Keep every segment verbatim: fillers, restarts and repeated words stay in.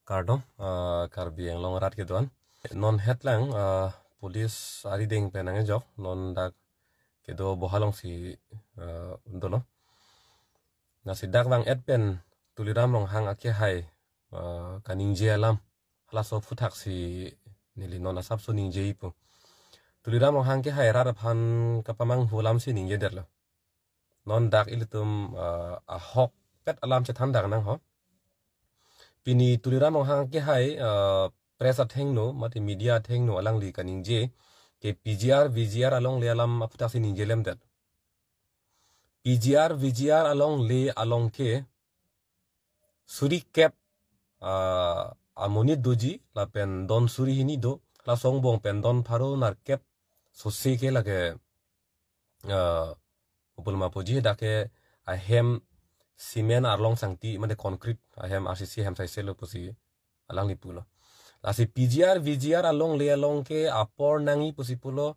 Kardom, ah, Karbi Anglong arat kedo-an. Non het lang, ah, police arideng pen nangkejok, non dak kedo boha alongsi, ah, dolo. Lasi dak vang-et pen Tuliram Ronghang akehai, ah, kaningje alam halaso aphuthaksi neli non asapso ningjepo. Tuliram Ronghang akehai rat aphan kapamanghu alamsi ningjedetlo. Non dak ilitum, ah, ahokpet alam chethan dak nang ho. Pini Tuliram Ronghang akehai, ah, press athengno, mate media athengno alangli kaningje ke P G R, V G R alongle alam aphuthaksi ningjelemdet. P G R, V G R alongle along ke suri kep, ah, amonit doji, lapen don suri hini do, la songbong pen don pharo nerkep sose ke lake, ah, upulma poji dak ke ahem cement arlong sangti, mane concrete, ahem R C C ahem saiselo pusi alangli pulo. Lasi P G R, V G R alongle along ke apor nangji pusi pulo,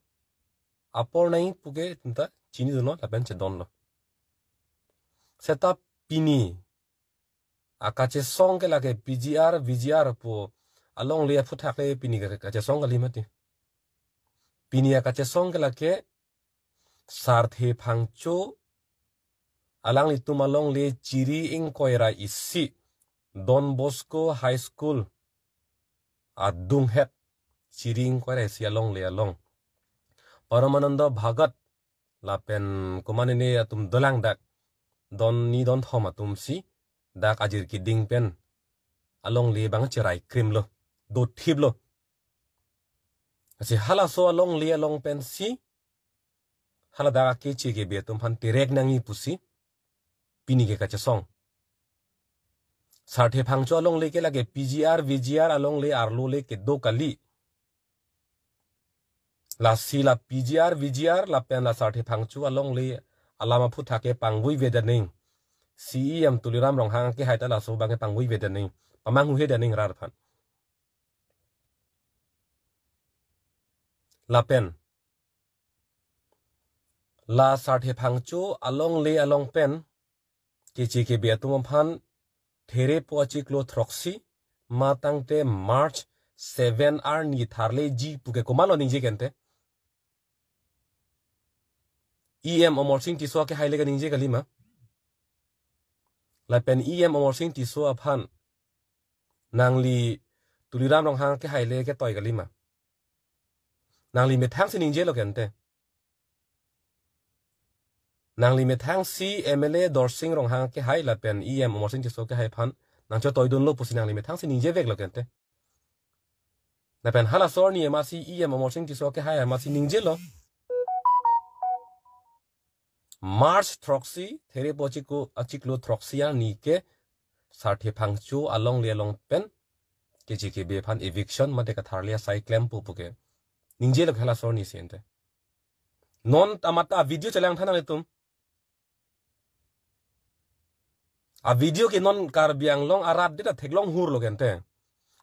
apor nangji pu ke tenta chinidunlo, lapen chedonlo. Seta pini akachesong ke lake P G R, V G R pu alongle aphuthak le pini ke kachesong kali mati. Pini akachesong ke lake Sarthe Phangcho alanglitum alongle Chiri ingkoi ra isi Don Bosco High School adunghet, Chiri ingkoi ra isi alongle along Paramananda Bhagat lapen komatne atum dolang dak don ni don thom atumsi dak ajir kiding pen alongle abang cherai krimlo, dothiplo. Lasi halaso alongle along pensi hala dak akeche kebe atum aphan terek nangji pusi pini ke kachesong. Sarthe Phangcho alongle ke lake P G R, V G R alongle arlo le kedo kali. Lasi la P G R, V G R lapen la Sarthe Phangcho alongle alam aphuthak ke pangvoi vedet nangji. C E M Tuliram Ronghang akehai ta laso abang ke pangvoi vedet nangji, pamanghuhedet nangji rat aphan. Lapen la Sarthe Phangcho alongle along pen keche kebe atum aphan Therepo achiklo throksi matangte March seven arni tharleji pu ke komatlo ningje ke ante? E M Amarsing Tisso akehai le kaningje kalima? Lapen E M Amarsing Tisso aphan nangli Tuliram Ronghang akehai le ketoi kalima? Nangli methangsi ningjelo ke ante? Nangli methangsi M L A Dorsing Ronghang akehai lapen E M Amarsing Tisso akehai aphan nangchotoidunlo pusi nangli methangsi ningjeveklo ke ante? Lapen halaso arni amatsi E M Amarsing Tisso akehai amatsi ningjelo. March throksi, Therepo achiklo, achiklo throksi arni ke Sarthe Phangcho alongle along pen keche kebe aphan eviction mate katharli asai klempo pu ke ningjelo ke halaso arnisi ante. Non amat avideo chelang tha nanglitum. Avideo ke non Karbi Anglong arat det ta theklong hurlo ke ante.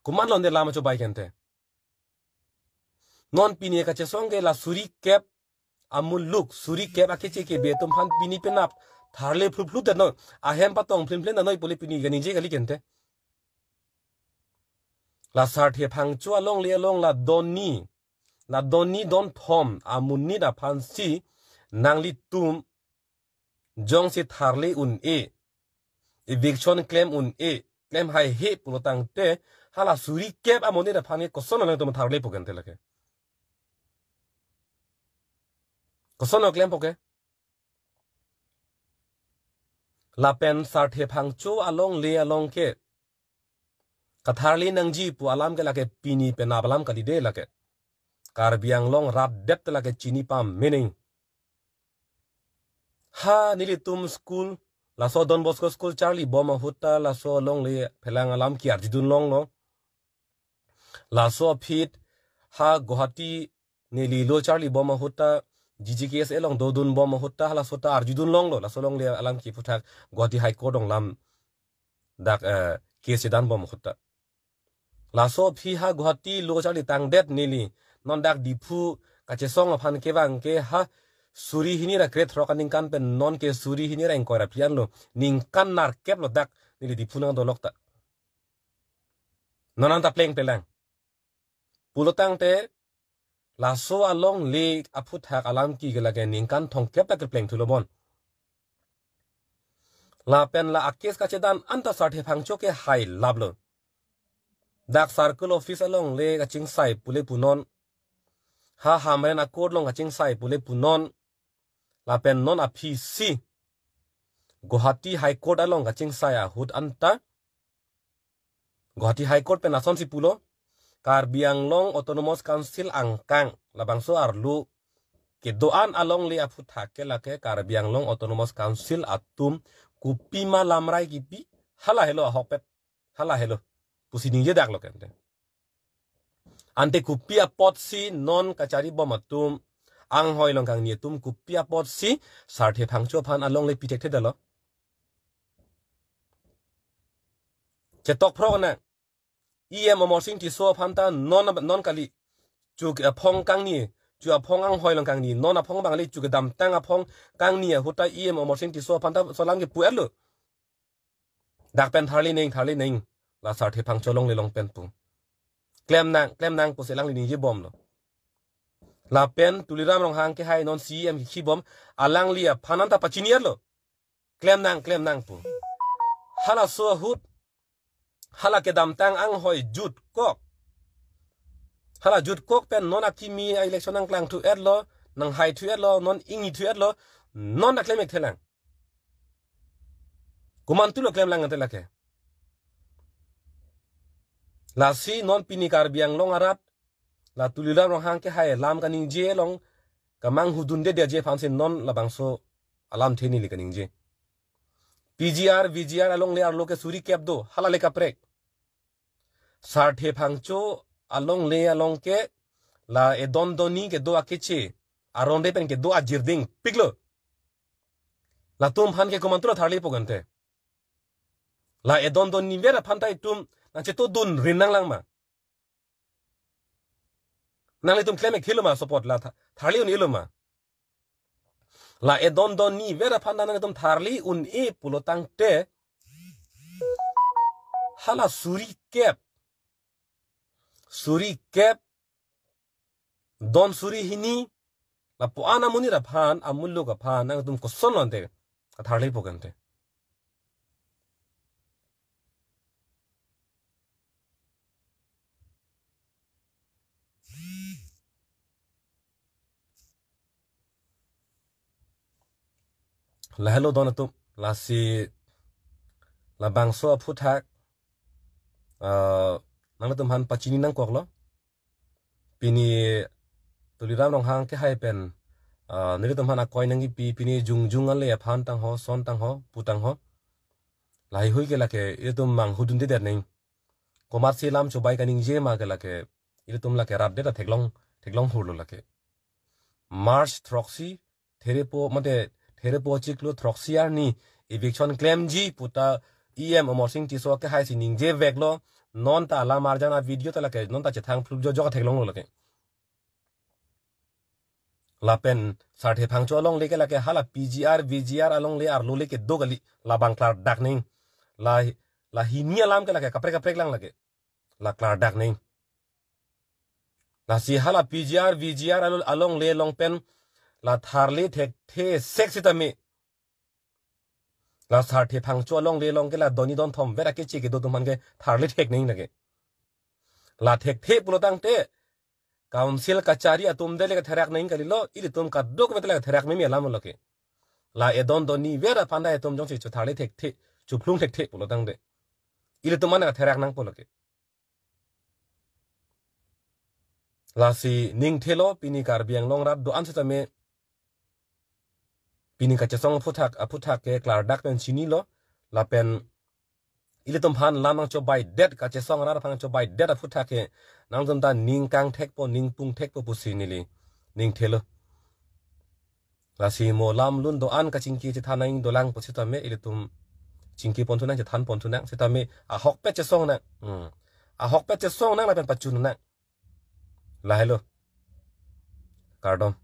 Komatlo ante lam achobai ke ante? Non pini kachesong ke la suri kep amuluk, suri kep akeche kebe atum aphan pini penap tharle phluphlu det noi, ahem patong phlim phlim det noi pule pini kaningje kali ke ante? La Sarthe Phangcho alongle along la don ni, la don ni don thom amonit aphansi nanglitum jongsi tharle un-e, eviction klem un-e, klem haihe pulo tangte, hala suri kep amonit aphan ke kosonlo nangtum tharlepo ke ante lake? Kosonlo klempo ke? Lapen Sarthe Phangcho alongle along ke katharli nangji pu alam ke lake pini penap alam kali de lake. Karbi Anglong rat det ta lake chini pameneng. Ha nelitum school, laso Don Bosco school charlibom ahut ta laso alongle phelang alam ke arjudun longlo. Laso aphi ha Guwahati neli lo charlibom ahut ta G G K S A along dodunbom ahut ta halaso ta arjudun longlo. Laso alongle alam ke aphuthak Guwahati High Court along lam dak, eh, case chedanbom ahut ta. Laso aphi ha Guwahati lo charli tangdet neli. Non dak Diphu kachesong aphan kevang ke ha suri hini ra krethrok aningkan pen non ke suri hini ra ingkoi ra phli anlo. Ningkan nerkep lo dak neli Diphu nangdolok ta. Non anta plengplelang. Pulotangte laso alongle aphuthak alam ke lake ningkan thomkep ta kepleng thulo bon. Lapen la a-case kachedan anta Sarthe Phangcho ke hai laplo. Dak circle office alongle kachingsai pule punon. Ha Hamren a-court along kachingsai pule punon. Lapen non aphi si Guwahati High Court along kachingsai ahut anta Guwahati High Court pen lasonsi pulo, Karbi Anglong Autonomous Council angkang labangso arlo kedo-an alongle aphuthak ke lake Karbi Anglong Autonomous Council atum kopima lamrai kipi, hala helo ahokpet, hala helo pusi ningjedak lo kente. Ante kopi apotsi non kachari bom atum, anghoi long kangni atum kopi apotsi Sarthe Phangcho aphan alongle pi thekthedetlo? Chetok phrok na. E M Amarsing Tisso aphan ta non, non kali. Chu aphong kangni, chu aphong anghoi long kangni, non aphong bang kali, chu kedamtang aphong kangni ahut ta E M Amarsing Tisso aphan ta laso alam ke pu-etlo. Dak pen tharli neng, tharli neng. La Sarthe Phangcho alongle along pen pu. Klem nang, klem nang pusi alangli ningje bomlo. Lapen Tuliram Ronghang ke hai non C E M kikhi bom, alangli aphan anta pachini-etlo. Klem nang, klem nang pu. Halaso ahut, hala kedamtang anghoi jutkok. Hala jutkok pen non akimi a-election nangklang thu-etlo, nanghai thu-etlo, non ingni thu-etlo, non ta klem-ik thelang. Komantulo klemlang ante lake? Lasi non pini Karbi Anglong arat, la Tuliram Ronghang ke hai alam kaningje along, kamanghu dundedeji aphansi non labangso alamthe neli kaningje. P G R, V G R alongle arlo ke suri kep do, hala le kaprek. Sarthe Phangcho alongle along ke la edon donni kedo akeche, aronde pen kedo ajirding piklo. Latum aphan ke komantulo tharlipo kente? La edon donni ver aphan ta itum nangchetodun rin nanglang ma? Nanglitum klem-ik thelo ma support la tha-, tharli un-elo ma? La edon donni ver aphan ta nanglitum tharli un-e pulotangte, hala suri kep, suri kep, don suri hini, lapu-an amonit aphan, amuluk aphan nangtum kosonlo ante katharlipo kente? Lahelo don atum, lasi labangso aphuthak, ah, nangtum aphan pachini nangkoklo. Pini Tuliram Ronghang ke hai pen, ah, nelitum aphan akoi nangkipi, pini jongjong ale aphan tangho, son tangho, pu tangho. Lahai hui ke lake, ilitum manghu dundedet neng. Komatsi lam chobai kaningje ma ke lake, ilitum lake rat det ta theklong, theklong hurlo lake. March throksi, therepo, mate, therepo chiklo throksi arni eviction klemji puta E M Amarsing Tisso ke hai si ningje veklo, non ta alam arjan a-video ta lake, non ta chethang phluk jojok theklonglo lake. Lapen Sarthe Phangcho alongle ke lake hala P G R, V G R alongle arlo le kedo kali, labang klardak neng. La, la hini alam ke lake kaprek kaprek lang lake. La klardak neng. Lasi hala P G R, V G R alo-, alongle along pen la tharli thekthe sek sitame, la Sarthe Phangcho alongle along ke la donni don thom ver akeche kedo atum aphan ke tharli thek neng lake. La thekthe pulotangte, council kachari atum de le katherak neng kalilo, ilitum kadokave le katherak meme alam lo ke. La edon donni ver aphan ta itum jongsi chotharli thekthe, chophlung thekthe pulotangte, ilitum an katherak nangpo lake. Lasi ning thelo, pini Karbi Anglong rat do-an sitame, pini kachesong aphuthak, aphuthak ke klardak pen chinilo, lapen ilitum aphan lam nangchobaidet, kachesong rat aphan nangchobaidet aphuthak ke, nangtum ta ning kangthekpo, ning pungthekpo pusi neli ning thelo. Lasi mo lam lun do-an kachingki chethan nangji dolang pu sitame, ilitum chingki pon thunang, chethan pon thunang sitame, ahokpet chesong nang. Hmm. Ahokpet chesong nang lapen pachun nang. Lahelo. Kardom.